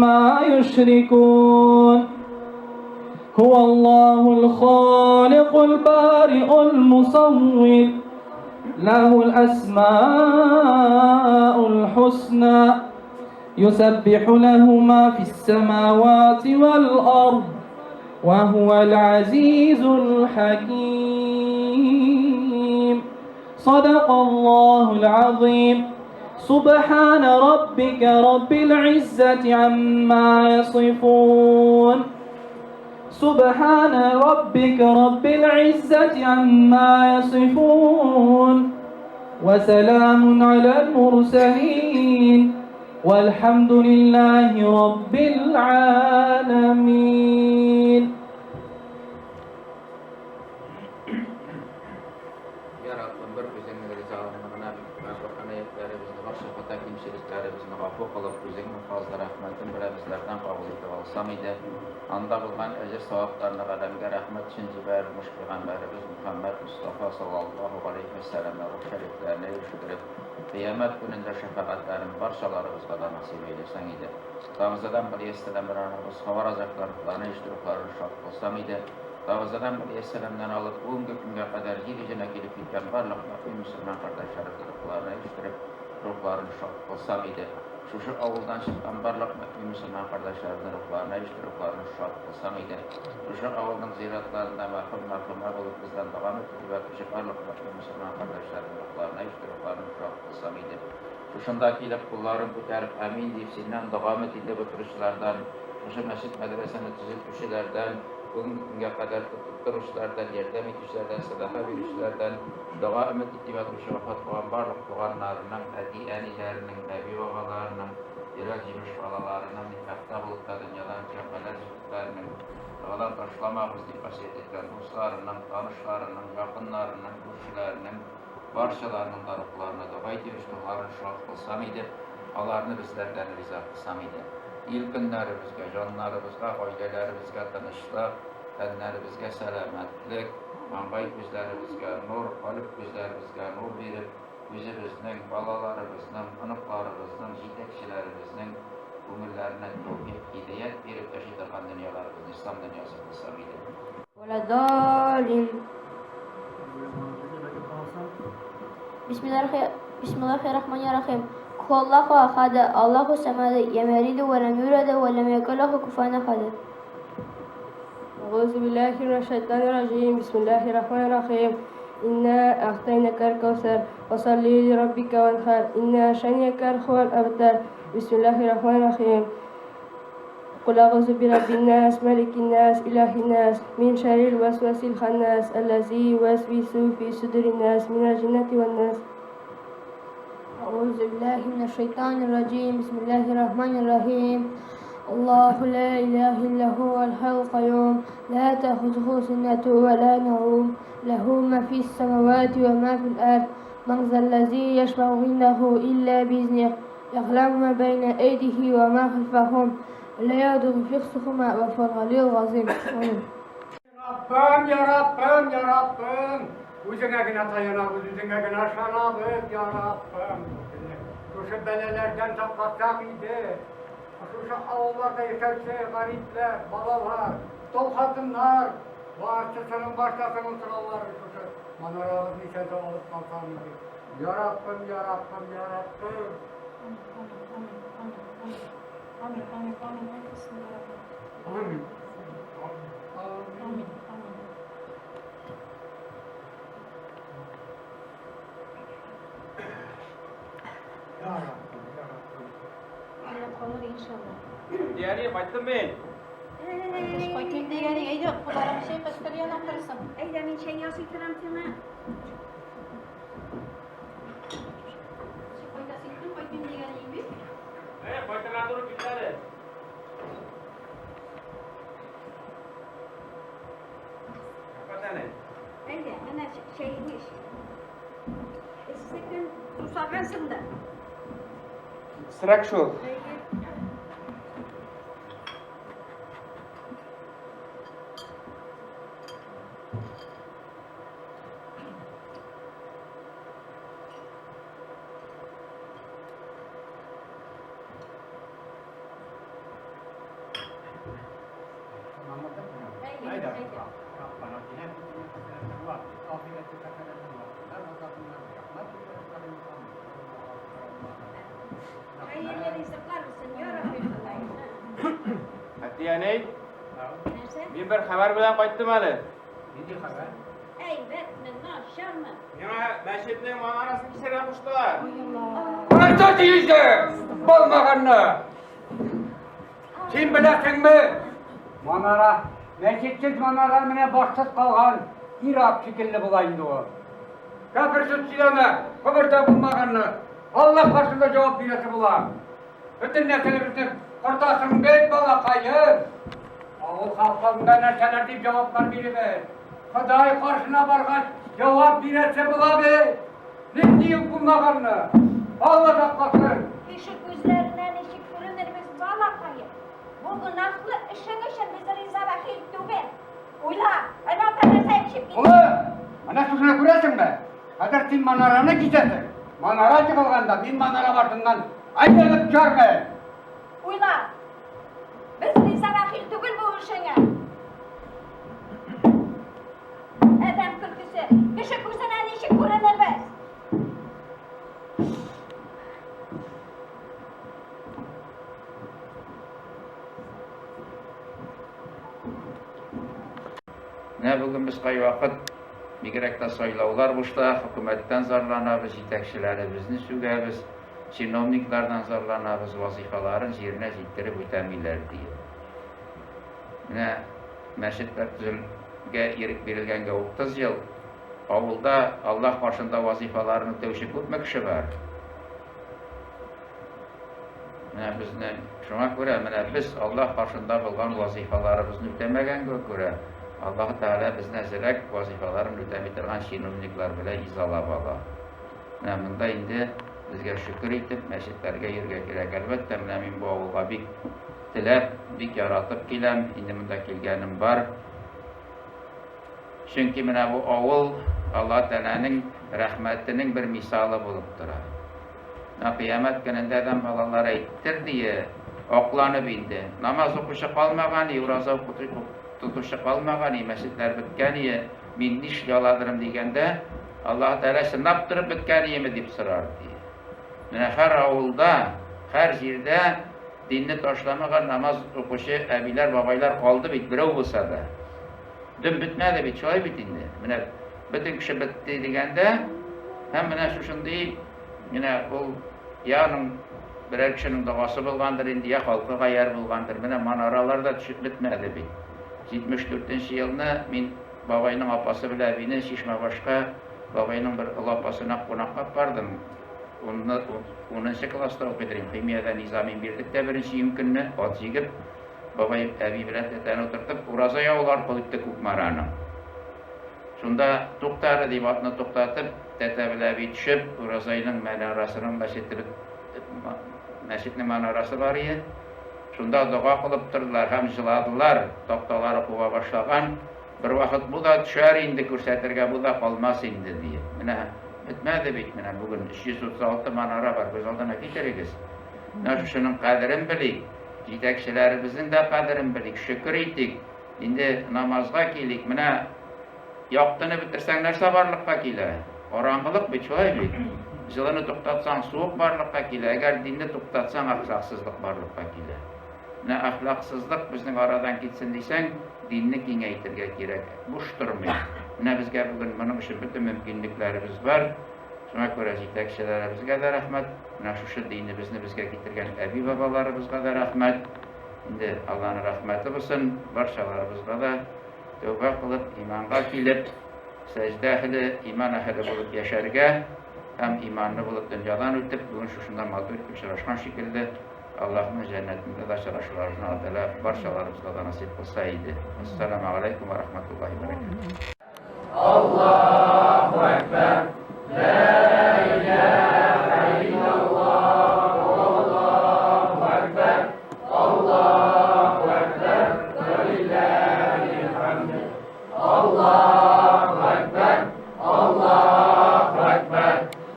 عما يشركون هو الله الخالق البارئ المصور له الأسماء الحسنى يسبح له ما في السماوات والأرض وهو العزيز الحكيم. صدق الله العظيم. سبحان ربك رب العزة عما يصفون. سبحان ربك رب العزة عما يصفون وسلام على المرسلين والحمد لله رب العالمين. Ya Rabbim, бер үзеңнең ризалыгыңны гына Коръән аятларыбызны, барча хата кимчелекләребезне гафу кылып, үзеңнең фазлы рәхмәтең белән безләрдән кабул итеп алсаң иде. Анда булган әҗер-савапларны галәмгә рәхмәт өчен җибәрелмеш пәйгамбәребез Мөхәммәд Мостафа саллаллаһу галәйһи вә сәлләмнең рух шәрифләренә ирештереп, кыямәт көнендә шәфәгатьләрен барчаларыбызга да насыйп әйләсәң иде. Тагызадан галәйһиссәлам белән арабызга барачаклар, рухларны ирештерү шат кылсаң иде. Тагызадан галәйһиссәламнән алып бүгенге көнгә кадәр җир йөзенә килеп җиткән барлык мөэмин мөселман кардәшләребезнең рухларына ирештереп, рухларын шат кылсаң иде. Шушы авылдан чыккан барлык мөэмин мөселман кардәшләребезнең рухларына ирештереп, рухларын шат кылсаң иде. Шушы авылның зиратларында мәрхүм, мәрхүмә булып бездән дога үтеп ятучы барлык мөэмин мөселман кардәшләребезнең рухларына ирештереп, рухларын шат кылсаң иде. Шушында килеп, кулларын күтәреп, амин дип, синнән дога өмет итеп утыручылардан, шушы мәчет-мәдрәсәне төзетүчеләрдән, бүгенге көнгә кадәр тотып торучылардан, ярдәм итүчеләрдән, сәдака бирүчеләрдән, дога өмет итеп ятучы вафат булган барлык туганнарының, әти-әниләренең, әби-бабаларының, йөрәк җимеш балаларының, никахта булып та дөньядан үткән хәләл җефетләренең, догадан ташламагыз дип васыять иткән дусларының, танышларының, якыннарының, күршеләренең, барчаларының да рухларына дога итеп, рухларын шат кылсаң иде, аларны безләрдән риза кылсаң иде. Ил-көннәребезгә, җаннарыбызга, гаиләләребезгә тынычлык, тәннәребезгә сәламәтлек, маңгай күзләребезгә нур, калеб күзләребезгә нур биреп, үзебезнең, балаларыбызның, оныкларыбызның, җитәкчеләребезнең күңелләренә тәүфыйк, һидаять биреп яши торган дөньяларыбызны ислам дөньясы кылсаң иде. Вәләдалин. Бисмиллахи-рахмани-рахим. Аллаху ахад, Аллаху самад, лям ялид ва лям юлад ва лям якул лаху куфуан ахад. أعوذ بالله من الشيطان الرجيم. بسم الله الرحمن الرحيم. إنا أعطيناك الكوثر فصل لربك وانحر إن شانئك هو الأبتر. بسم الله الرحمن الرحيم. قل أعوذ برب الناس ملك الناس إله الناس من شر الوسواس الخناس الذي يوسوس في صدور الناس من الجنة والناس. أعوذ بالله من الشيطان الرجيم. بسم الله الرحمن الرحيم. الله لا إله إلا هو الحي القيوم لا تأخذه سنة ولا نوم له ما في السماوات وما في الأرض من ذا الذي يشفع عنده إلا بإذنه يعلم ما بين أيديه وما خلفهم لا يؤوده حفظهما وهو العلي العظيم. آمين. Раббым, я Раббым, я Раббым, үзеңә генә таянабыз, үзеңә генә ышанабыз, я Раббым. Безне шушы бәлаләрдән сакласаң иде. Шушы авылларда яшәүче гарипләр, балалар, тол хатыннар, барчасының барчасының сораулары шушы манарабызны исән-сау алып калсаң иде. Я Раббым, я Раббым, я Раббым. Амин, амин, амин, амин. Амин. Амин, амин. Я Раббым, я Раббым. Алла калыр иншалла. Дияни, кайттым мин. Кайтыйм дигәнең, әйдә, кулларың чәй өстәл янына утырсын. Әйдә, мин чәй ясый торам сиңа. Син кайтасы иттең, кайтыйм дигәнең бит. Әй, кайтырга туры килде әле. Рәхмәт, әни. Әйдә, менә чәеңне эч. Эссе көн, сусагансың да. Срак шул. Әйе. Әти, әни. Нәрсә? Мин бер хәбәр белән кайттым әле. Нинди хәбәр? Әйбәтме, начармы? Миңа мәчетнең манарасын кисәргә куштылар. Кайда диелде? Булмаганны. Син беләсеңме? Манара, мәчетсез манара менә башсыз калган ир-ат шикелле була инде ул. Кәфер сүз сөйләмә, гомердә булмаганны. Алла каршында җавап бирәсе була. Бөтен нәрсәләребезне кортасың бит, балакаем. Авыл халкы алдында нәрсәләр дип җаваплар биребез? Ходай каршына баргач, җавап бирәсе була бит. Нинди юк булмаганны. Алла сакласын. Кеше күзләренә ничек күренербез, балакаем? Бу гөнаһлы эшең өчен без риза бәхил түгел. Уйла, әнә ата нәрсә эчеп китте. Улым, менә шушыны күрәсеңме? Хәзер син манараны кисәсең. Манара җыгылганда мин манара башыннан әйләнеп төшәрмен. Уйла. Без риза бәхил түгел бу эшеңә. Адәм көлкесе, кеше күзенә ничек күренербез? Менә бүген без кайвакыт, бигрәк тә сайлаулар бушта, хөкүмәттән зарланабыз, җитәкчеләребезне сүгәбез, чиновниклардан зарланабыз, вазыйфаларын җиренә җиткереп үтәмиләр диеп. Менә мәчетләр төзелгә ирек бирелгәнгә 30 ел, авылда Аллаһ каршында вазыйфаларын үтәүче күпме кеше бар? Менә безне шуңа күрә, менә без Аллаһ каршында булган вазифаларыбызны үтәмәгәнгә күрә, Аллаһ Тәгалә безне әзрәк вазифаларын үтәми торган чиновниклар белән изалап ала. Менә монда инде безгә шөкер итеп мәчетләргә йөрергә кирәк. Әлбәттә, менә мин бу авылга бик теләп, бик яратып киләм. Инде монда килгәнем бар. Чөнки менә бу авыл Аллаһ Тәгаләнең рәхмәтенең бер мисалы булып тора. Менә кыямәт көнендә адәм балалары әйттер дие, акланып инде. Намаз укучы калмаган, и ураза тотучы калмаган, и мәчетләр беткән, и мин нишли аладырым дигәндә, Аллаһ Тәгалә чынлап торып беткән иеме дип сорар ди. Менә һәр авылда, һәр җирдә динне ташламаган намаз укучы әбиләр, бабайлар калды бит, берәү булса да. Дөм бетмәде бит, шулай бит инде. Менә бөтен кеше бетте дигәндә, һәм менә шушындый менә ул я аның берәр кешенең догасы булгандыр инде, я халкы гаярь булгандыр. Менә манаралар да төшеп бетмәде бит. 74 нче елны мин бабайның апасы белән әбине Чишмәбашка бабайның бер олы апасына кунакка бардым. Унынчы класста укыйдыр идем. Химиядә Низамин бирдек тә беренче июнь көнне ат җигеп, Бабай әби белән тәтәне утыртып, ураза явыл аркылы үтте Кукмараның. Шунда тукта әле дип атны туктатып, тәтә белән әби төшеп, Уразайның манарасының мәчете мәчетнең манарасы бар иде. Шунда дога кылып тордылар һәм җыладылар, такталары куба башлаган. Бервакыт бу да төшәр инде, күрсәтергә бу да калмас инде, диеп. Менә бетмәде бит, менә бүген 336 манара бар, күз алдына китерегез. Менә шушының кадерен белик. Җитәкчеләребезнең дә кадерен белик, шөкер итик. Инде намазга килик. Менә яктыны бетерсәң, нәрсә барлыкка килә? Караңгылык бит, шулай бит? Җылыны туктатсаң, суык барлыкка килә. Әгәр динне туктатсаң, әхлаксызлык барлыкка килә. Менә әхлаксызлык безнең арадан китсен дисәң, динне киңәйтергә кирәк. Буш тормый. Менә безгә бүген моның өчен бөтен мөмкинлекләребез бар. Шуңа күрә җитәкчеләребезгә дә рәхмәт, менә шушы динебезне безгә китергән әби-бабаларыбызга да рәхмәт. Инде Алланың рәхмәте булсын барчаларыбызга да, тәүбә кылып, иманга килеп, сәҗдә әһеле, иман әһеле булып яшәргә һәм иманлы булып дөньядан үтеп, бүген шушында матур итеп очрашкан шикелле, Аллаһның җәннәтендә дә очрашуларыбызны Алла Тәгалә барчаларыбызга да насыйп кылса иде. Ассаламу алейкум ва рахматуллаһи ва баракатуһ. Аллаһу әкбәр!